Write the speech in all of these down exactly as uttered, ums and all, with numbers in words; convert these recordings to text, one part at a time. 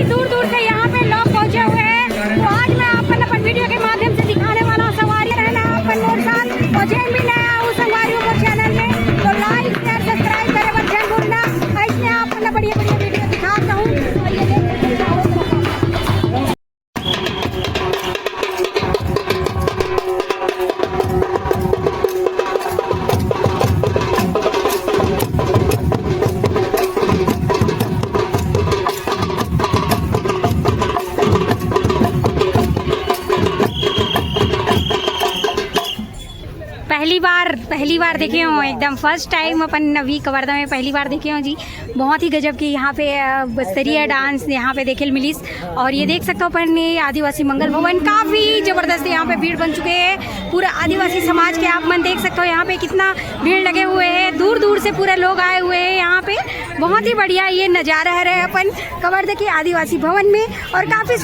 दूर दूर से यहाँ पे लोग पहुँचे हुए हैं। तो आज मैं आपको अपन वीडियो के माध्यम से दिखाने वाला हूँ सवारी रहना अपन मोर साथ। और जैन भी नया हूँ संगवारी मोर चैनल में, तो लाइक शेयर सब्सक्राइब करे बर जरूर भूलना। ऐसे आपको बढ़िया बढ़िया वीडियो दिखाता हूँ। और ये देखिए, पहली बार, पहली बार देखे हो, एकदम फर्स्ट टाइम अपन अभी कवर्धा में पहली बार देखे हो जी। बहुत ही गजब की यहाँ पे, अ, बस्तरिया डांस यहाँ पे देखे ल मिलिस। और ये देख सकते हो अपन ने आदिवासी मंगल भवन, काफ़ी ज़बरदस्त यहाँ पे भीड़ बन चुके हैं। पूरा आदिवासी समाज के आप मन देख सकते हो यहाँ पे कितना भीड़ लगे हुए हैं, दूर दूर से पूरे लोग आए हुए हैं यहाँ पे। बहुत ही बढ़िया ये नज़ारा है रहे अपन कवर्धा के आदिवासी भवन में। और काफ़ी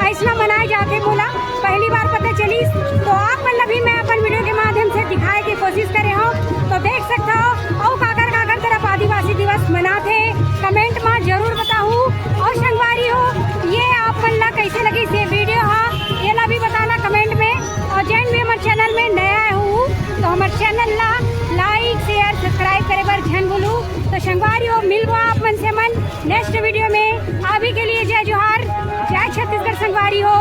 अइसना मनाए जाथे, मोला पहली बार पता चलिस। तो आप मन ला भी मैं अपन वीडियो के माध्यम से दिखाए के कोशिश करे हूँ। तो देख सकता हो, अउ काकर काकर तरफ आदिवासी दिवस मनाथे, कमेंट में जरूर बताहू। और संगवारी हो, ये आप मन ला कैसे लगिस ये वीडियो हा, ये ला भी बताना कमेंट में। और जैन भी हमारे चैनल में नया हो तो हमारे चैनल ला लाइक, शेयर, सब्सक्राइब करे बर झन भूलू। तो संगवारी हो, मिलबो आप मन से मन नेक्स्ट वीडियो में। अभी के लिए जय जोहार, जय छत्तीसगढ़ संगवारी हो।